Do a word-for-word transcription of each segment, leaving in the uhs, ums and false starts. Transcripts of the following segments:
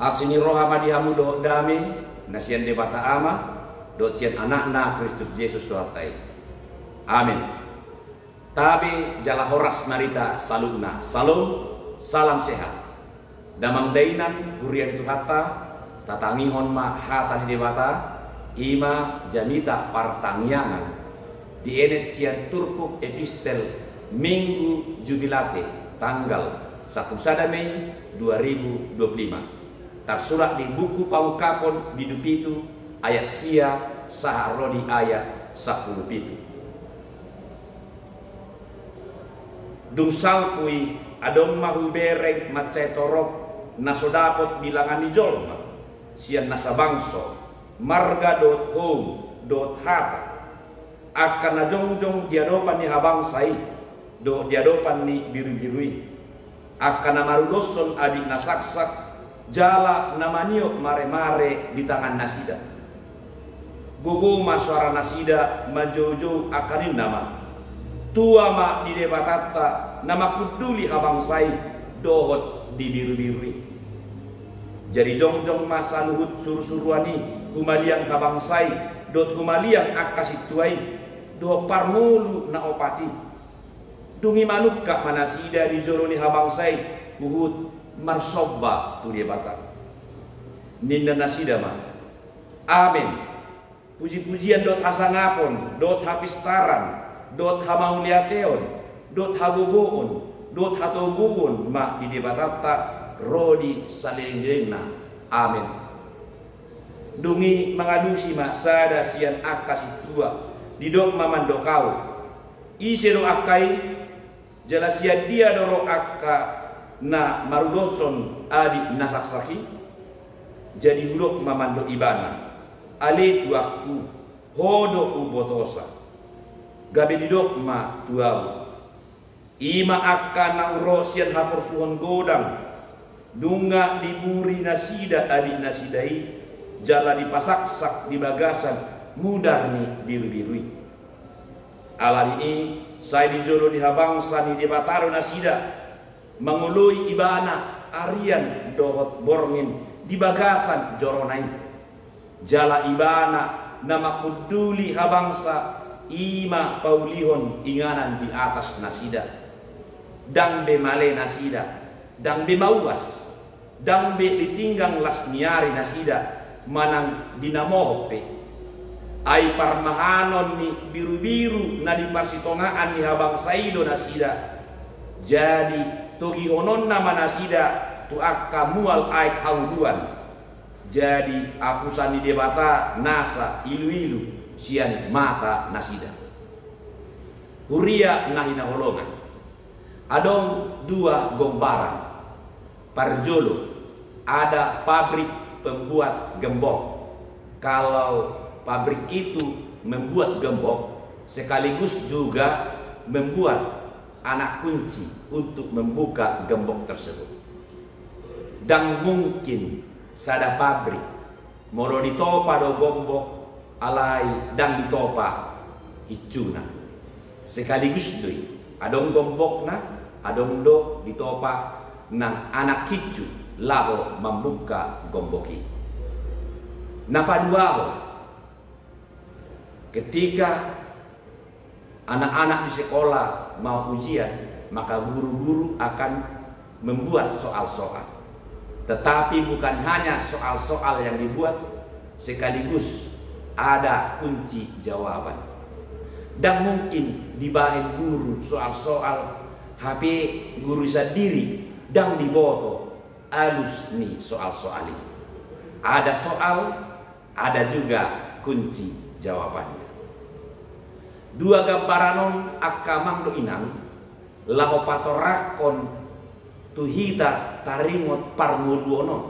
Asi ni roha ma di hamu dohot dame na sian Debata Ama dohot sian Anakna Kristus Jesus Tuhanta i. Amen. Tabe jala horas ma di hita saluhutna. Salom, salam sehat. Damang dainang, huria ni Tuhanta, tatangihon ma hata ni Debata, i ma jamita partangiangan, dienet sian turpuk epistel Minggu Jubilate, tanggal sampulu sada Mei dua ribu dua puluh lima. Tarsurat di buku Pangungkapon bindu pitu ayat sia sahat ro di ayat sampulu pitu. Dung salpu i, adong ma hubereng mansai torop na so dapot bilangan ni jolma, sian nasa bangso, marga dohot houm dohot hata, angka na jongjong di adopan ni habangsa i dohot di adopan ni birubiru i, angka na maruloshon abit na saksak jala na maniop maremare di tangannasida. Gogo ma soaranasida manjoujou angka ninna ma: Tua ma di Debatanta na mangkunduli habangsa i dohot di birubiru i. Jadi jongjong ma saluhut surusuruan i humaliang habangsa i dohot humaliang angka sintua i dohot parngolu na opat i. Dung i manungkap ma nasida di jolo ni habangsa i huhut marsomba tu Debata. Ninna nasida ma: Amen. Pujipujian dohot hasangapon dohot hapistaran dohot hamauliateon dohot hagogoon dohot hatoguon ma di Debatanta ro di saleleng ni lelengna. Amen. Dung i mangalusi ma sada sian angka sintua, didok ma mandok ahu: Ise do angka i? Jala sian dia do ro angka na maruloshon abit na saksak i? Jadi hudok ma mandok ibana: Ale tuanku, ho do umbotosa. Gabe didok ma tu ahu: I ma angka naung ro sian haporsuhon godang, nunga diburi nasida abitnasida i, jala dipasaksak di bagasan mudar ni birubiru i. Ala ni i, sai di jolo ni habangsa ni Debata do nasida, mangoloi ibana arian dohot borngin di bagasan jorona i. Jala ibana na mangkunduli habangsa, i ma paulihon inganan di atas nasida. Ndang be male nasida, ndang be mauas, ndang be ditinggang las ni ari nasida, manang dinamohon pe. Ai parmahanon ni birubiru na di parsitongaan ni habangsa i do nasida. Jadi togihononna ma nasida tu angka mual aek hauluan. Jadi apusan ni Debata nasa iluilu sian mata nasida. Huria na hinaholongan, adong dua gombaran. Parjolo, ada pabrik pembuat gembok. Kalau pabrik itu membuat gembok, sekaligus juga membuat anak kunci untuk membuka gembok tersebut. Ndang mungkin sada pabrik molo ditopa do gembok alai ndang ditopa hincuna. Sekaligus do i, adong gembokna, adong do ditopa nang anak hincu laho mambuka gembok i. Na paduahon, ketika anak-anak di sekolah mau ujian, maka guru-guru akan membuat soal-soal. Tetapi bukan hanya soal-soal yang dibuat, sekaligus ada kunci jawaban. Ndang mungkin dibahen guru soal-soal, hape guru sandiri ndang diboto alus ni soal-soal i. Ada soal, ada juga kunci jawabannya. Dua gambaran on, angka amang dohot inang, laho patoranghon tu hita taringot parngoluon on.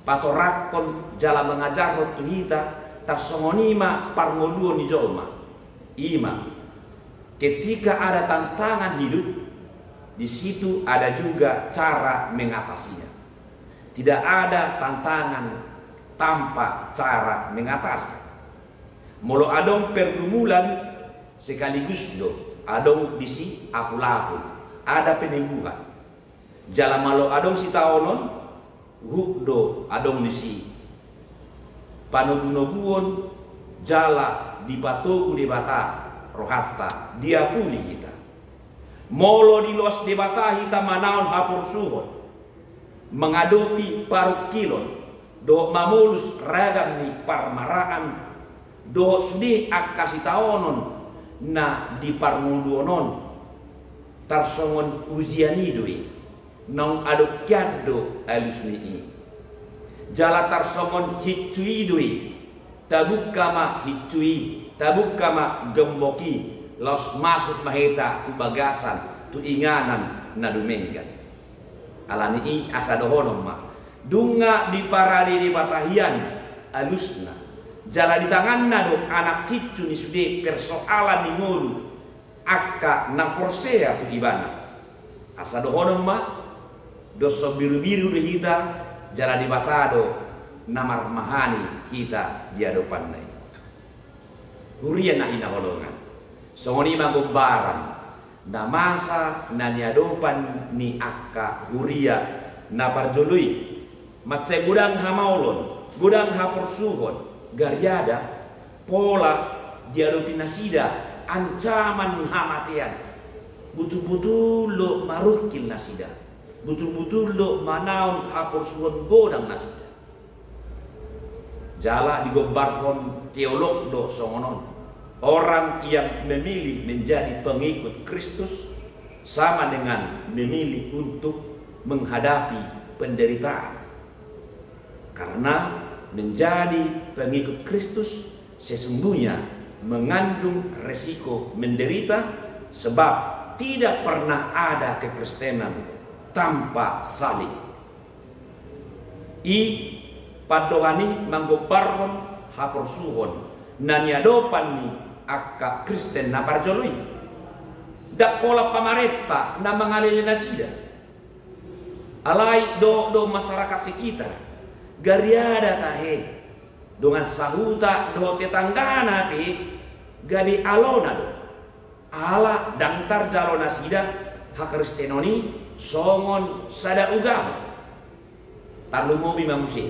Patoranghon jala mangajarhon tu hita tarsongon i ma parngoluon ni jolma. I ma, ketika ada tantangan hidup, di situ ada juga cara mengatasinya. Tidak ada tantangan tanpa cara mengatasi. Molo adong pergumulan, sekaligus do adong disi apul-apul, ada penyembuhan. Jala molo adong sitaonon, Huhut do adong disi panogunoguon jala dipatogu Debata rohanta, diapuli hita. Molo diloas Debata hita manaon haporsuhon, mangadopi parungkilon, dohot mamolus ragam ni parmaraan, dohot sude angka sitaonon na di parngoluon on, tarsongon ujian i do i. Naung adong hian do alus ni i. Jala tarsongon hincu i do i. Tabungka ma hincu i, tabungka ma gembok i, laos masuk ma hita tu bagasan, tu inganan na dumenggan. Ala ni i asa dohonon ma, dung nga diparade Debata hian alusna, jala di tanganna do anak hincu ni sude persoalan ni ngolu angka na porsea tu Ibana. Asa dohonon ma, doshon birubiru do hita, jala Debata do na marmahani hita di adopanna i. Huria na hinaholongan, songon i ma gombaran na masa na niadopan ni angka huria na parjolo i. Mansai godang hamaolon, godang haporsuhon, gariada pola diadopi nasida ancaman hamatean, buturbutur do marungkil nasida, buturbutur do manaon haporsuhon godang nasida. Jala digombarhon teolog do songon on: Orang yang memilih menjadi pengikut Kristus sama dengan memilih untuk menghadapi penderitaan. Karena menjadi pengikut Kristus sesungguhnya mengandung resiko menderita, sebab tidak pernah ada kekristenan tanpa salib. I pandohan i manggombarhon haporsuhon na niadopan ni angka Kristen na parjolo i. Ndang holan pamarenta na mangalele nasida. Alai dohot do masyarakat sekitar, gariada tahe, dongan sahuta dohot tetanggana pe gabe alona do. Ala ndang tarjalo nasida hakristenon i songon sada ugama. Tarlumobi ma muse,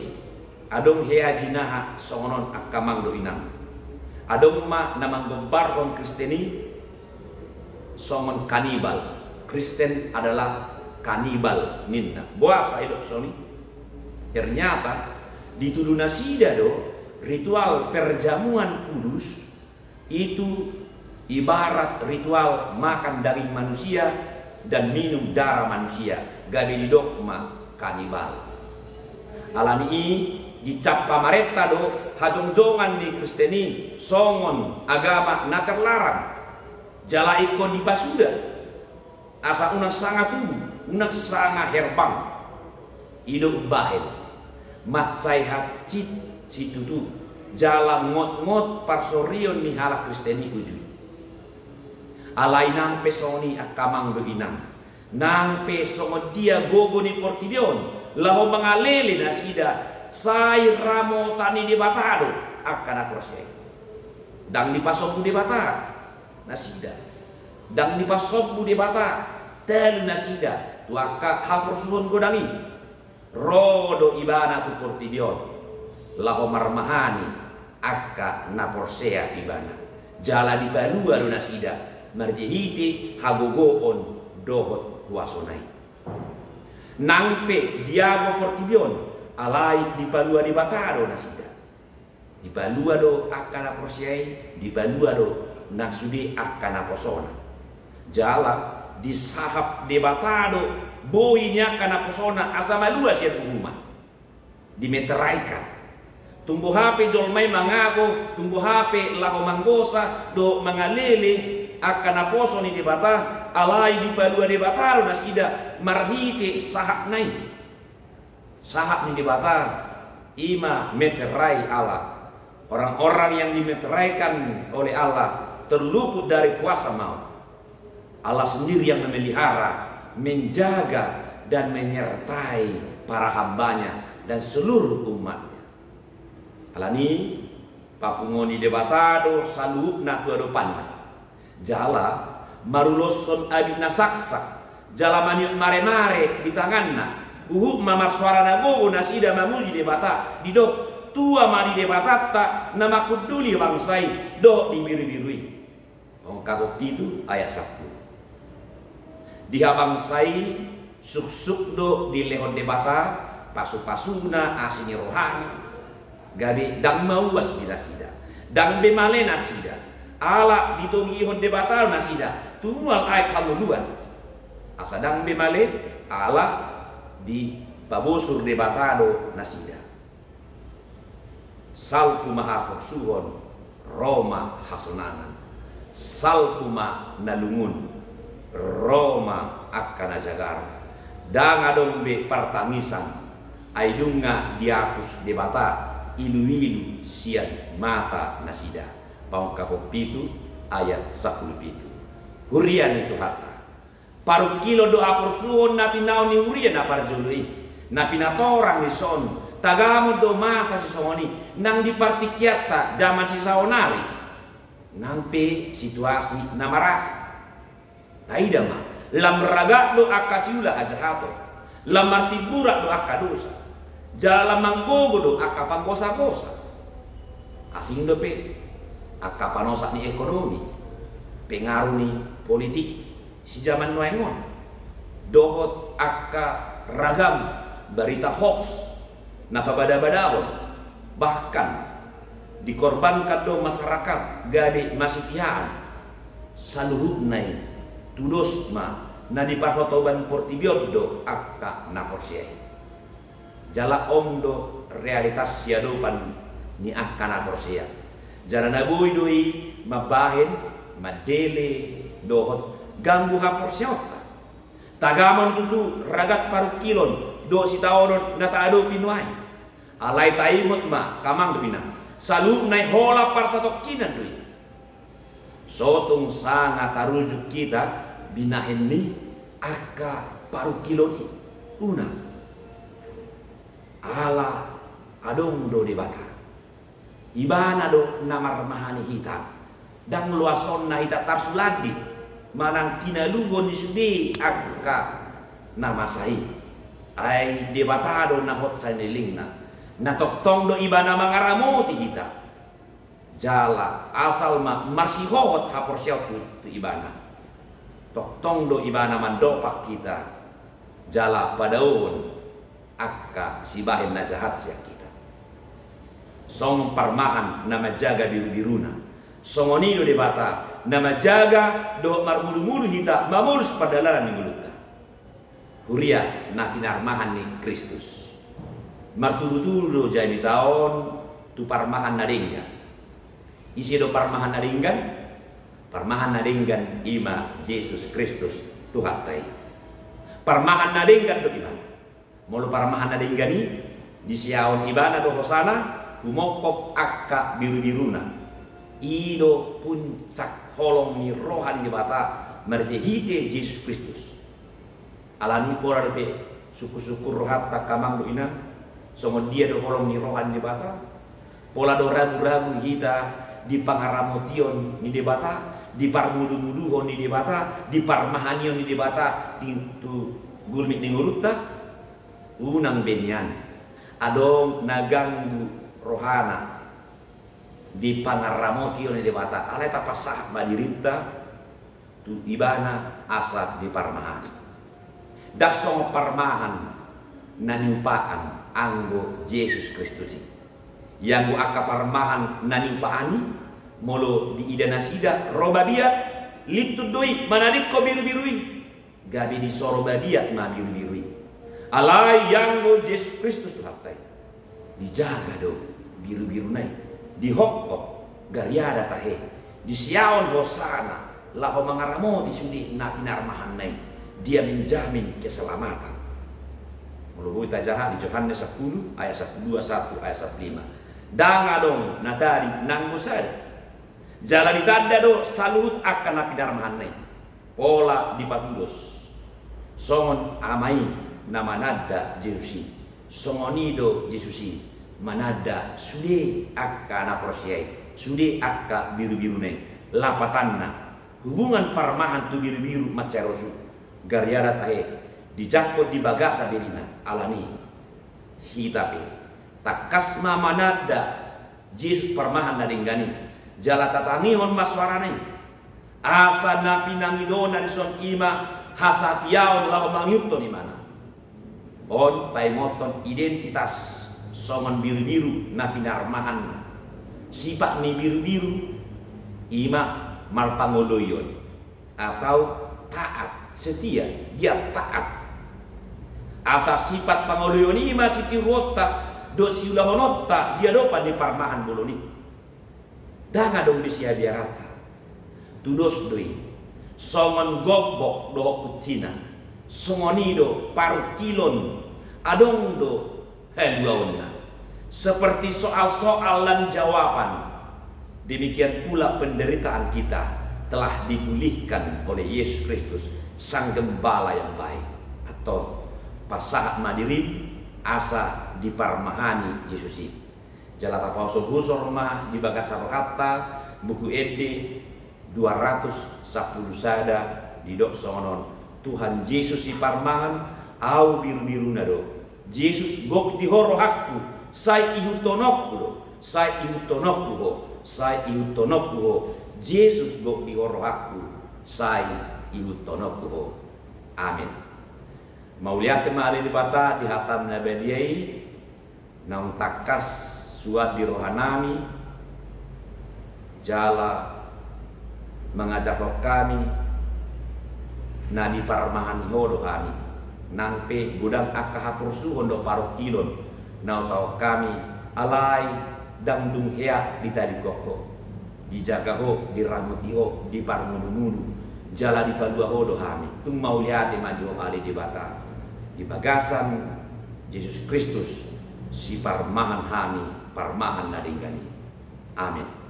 adong hea jinaha songon on angka amang dohot inang. Adong ma na manggombarhon Kristen i songon kanibal. Kristen adalah kanibal ninna. Boasa didok songon i? Ternyata ditudu nasida do ritual perjamuan kudus itu ibarat ritual makan daging manusia dan minum darah manusia, gabe didok ma kanibal. Ala ni i dicap pamarenta do hajongjongan ni Kristen i songon agama na terlarang. Jala ingkon dipasuda asa unang sanga tubu, unang sanga herbang. I do umbahen mansai hansit situtu jala ngotngot parsorion ni halak Kristen i uju i. Alai nang pe songon i angka amang dohot inang, nang pe songon dia gogo ni portibi on laho mangalele nasida, sai ramota ni Debata do angka na porsea i. Ndang dipasombu Debata nasida. Ndang dipasombu Debata talu nasida tu angka haporsuhon godang i. Ro do Ibana tu portibi on laho marmahani angka na porsea tu Ibana. Jala dipalua do nasida marhitehite hagogoon dohot kuasona i. Nang pe diago portibi on, alai dipalua Debata do nasida. Dipalua do angka na porsea i, dipalua do nang sude angka naposona. Jala disahap Debata do boi ni angka naposona asa malua sian uhuman. Dimeteraikan. Tung boha pe jolma i mangago, tung boha pe laho manggosa dohot mangalele angka naposo ni Debata, alai dipalua Debata do nasida marhite sahapna i. Sahap ni Debata i ma meterai Allah. Orang-orang yang dimeteraikan oleh Allah terluput dari kuasa maut. Allah sendiri yang memelihara, menjaga, dan menyertai para hamba-Nya dan seluruh umat-Nya. Ala ni i, papunguon ni Debata do saluhutna tu adopanna. Jala maruloshon abit na saksak, jala maniop maremare di tanganna, Huhut ma marsoara na gogo nasida mamuji Debata, didok: Tua ma di Debatanta na manghunduli bangsa i dohot di birubiru i. Angka pitu ayat sampulu. Di habangsa i suksuk do dilehon Debata pasupasuna, asi ni rohana, gabe ndang mauas be nasida, ndang be male nasida, ala ditogihon Debata do nasida tu mual aek hangoluan. Asa ndang be male ala dipabosur Debata do nasida. Salpu ma haporsuhon, ro ma hasonangan. Salpu ma na lungun, ro ma angka na jagar. Ndang adong be partangisan, ai nunga diapus Debata iluilu sian mata nasida. Paungkapon pitu ayat sampulu pitu. Huria ni Tuhanta. Parungkilon dohot haporsuhon na tinaon ni huria na parjolo i, na pinatorang dison, tagamon do masa sisongon i nang di partingkianta jaman sisaonari, nang pe situasi na marasa. Taida ma, lam ragam do angka siula hajahaton, lam martimburak do angka dosa, jala lam manggogo do angka panggosagosa. Asing dope angka panosak ni ekonomi, pengaruh ni politik sijaman nuaeng on, dohot angka ragam barita hoax na pabadabadahon, bahkan dikorbankan do masyarakat gabe masitiaan. Saluhutna i tudos ma na di parhotoban portibi on do angka na porsea i. Jala on do realitas siadopan ni angka na porsea. Jala na boi do i mambahen, mandele dohot ganggu haporseaonta. Tagamon tutu ragam parungkilon dohot sitaonon na taadopi nuaeng. Alai taingot ma, amang dohot inang, saluhutna i holan parsatongkinan do i. So tung sanga tarujuk hita binahen ni angka parungkilon i, unang. Ala adong do Debata. Ibana do na marmahani hita. Ndang loasonna hita tarsulandit manang tinaluhon ni sude angka na masa i. Ai Debata do na hot salelengna. Na tongtong do Ibana mangaramoti hita. Jala asal ma marsihohot haporseaon tu, tu Ibana, tongtong do Ibana mandopak hita jala padaohon angka sibahen na jahat sian hita. Songon parmahan na manjaga birubiruna, songon i do Debata na manjaga dohot marmudumudu hita mamolus pardalanan ni ngolunta. Huria na pinarmahan ni Kristus, martudutudu do jamita on tu parmahan na denggan. Ise do parmahan na denggan? Parmahan na denggan i ma Jesus Kristus, Tuhanta i. Parmahan na denggan do Ibana. Molo parmahan na denggan i, disiaon Ibana do hosana, humophop angka birubiruna. I do puncak holong ni roha ni Debata marhitehite Jesus Kristus. Alani i pola dope sungkunsungkun rohanta, amang dohot inang, songon dia do holong ni roha ni Debata? Pola do raguragu hita di pangaramotion ni Debata, di parmudumuduhon ni Debata, di parmahanion ni Debata di, tu gulmit ni ngolunta? Unang be nian. Adong na ganggu rohana di pangaramotion ni Debata, alai tapasahat ma dirinta tu Ibana asa diparmahani. Ndang songon parmahan na niupaan anggo Jesus Kristus i. Ianggo angka parmahan na niupaan i, molo diida nasida ro babiat, lintun do i manadingkon birubiru i. Gabe disoro babiat ma birubiru i. Alai ianggo Jesus Kristus Tuhanta i, dijaga do birubiruna i, dihophop gariada tahe, disiaon hosana laho mangaramoti sude na pinarmahanna i. Dia menjamin keselamatan. Molo boi tajaha di Johannes sampulu ayat sampulu dua, sampulu ayat sampulu lima. Ndang adong na tading nanggo sada. Jala ditanda do saluhut angka na pinarmahanna i. Pola dipatudos songon Ama i na mananda Jesus i, songon i do Jesus i mananda sude angka na porsea i, sude angka birubiruna i. Lapatanna, hubungan parmahan tu birubiru mansai rosu, gariada tahe, dijangkon di bagasan dirina. Alani i hita pe tangkas ma mananda Jesus parmahan na denggan i, jala tatangihon ma soarana i. Asa na pinangidona dison i ma hasatiaon laho mangihuthon imana. On paingothon identitas songon birubiru na pinarmahanna. Sipat ni birubiru i ma marpangoloion atau taat, setia, dia taat. Asa sipat pangoloion i ma sitiruonta dohot siulahononta di adopan ni parmahan bolon i. Ndang adong be siabiaranta. Tudos do i. Songon gombok dohot kuncina, songon i do parungkilon, adong do haluaonna. Seperti soal-soal dan jawaban, demikian pula penderitaan kita telah dipulihkan oleh Yesus Kristus, Sang Gembala yang baik. Antong, pasahat ma dirim asa diparmahani Jesus i. Jala tapausor-usor ma di bagasan rohanta Buku Ende dua ratus sampulu sada, didok songon on: Tuhan Jesus siparmahan, ahu birubiruna do. Jesus, gok di Ho rohangku, sai ihuthononku do, sai ihuthononku Ho, sai ihuthononku Ho. Jesus, gok di Ho rohangku, sai ihuthononku Ho. Amen. Mauliate ma ale Debata di hataM na badia i, naung tangkas suan di rohanami, jala mangajarhon hami na diparmahani Ho do hami. Nang pe godang angka haporsuhon dohot parungkilon na hutaon hami, alai ndang dung hea ditadingkon Ho. Dijaga Ho, diramoti Ho, diparmudumudu, jala dipalua Ho do hami. Tung mauliate ma di Ho ale Debata. Di bagasan Jesus Kristus, siparmahan hami parmahan na denggan i. Amen.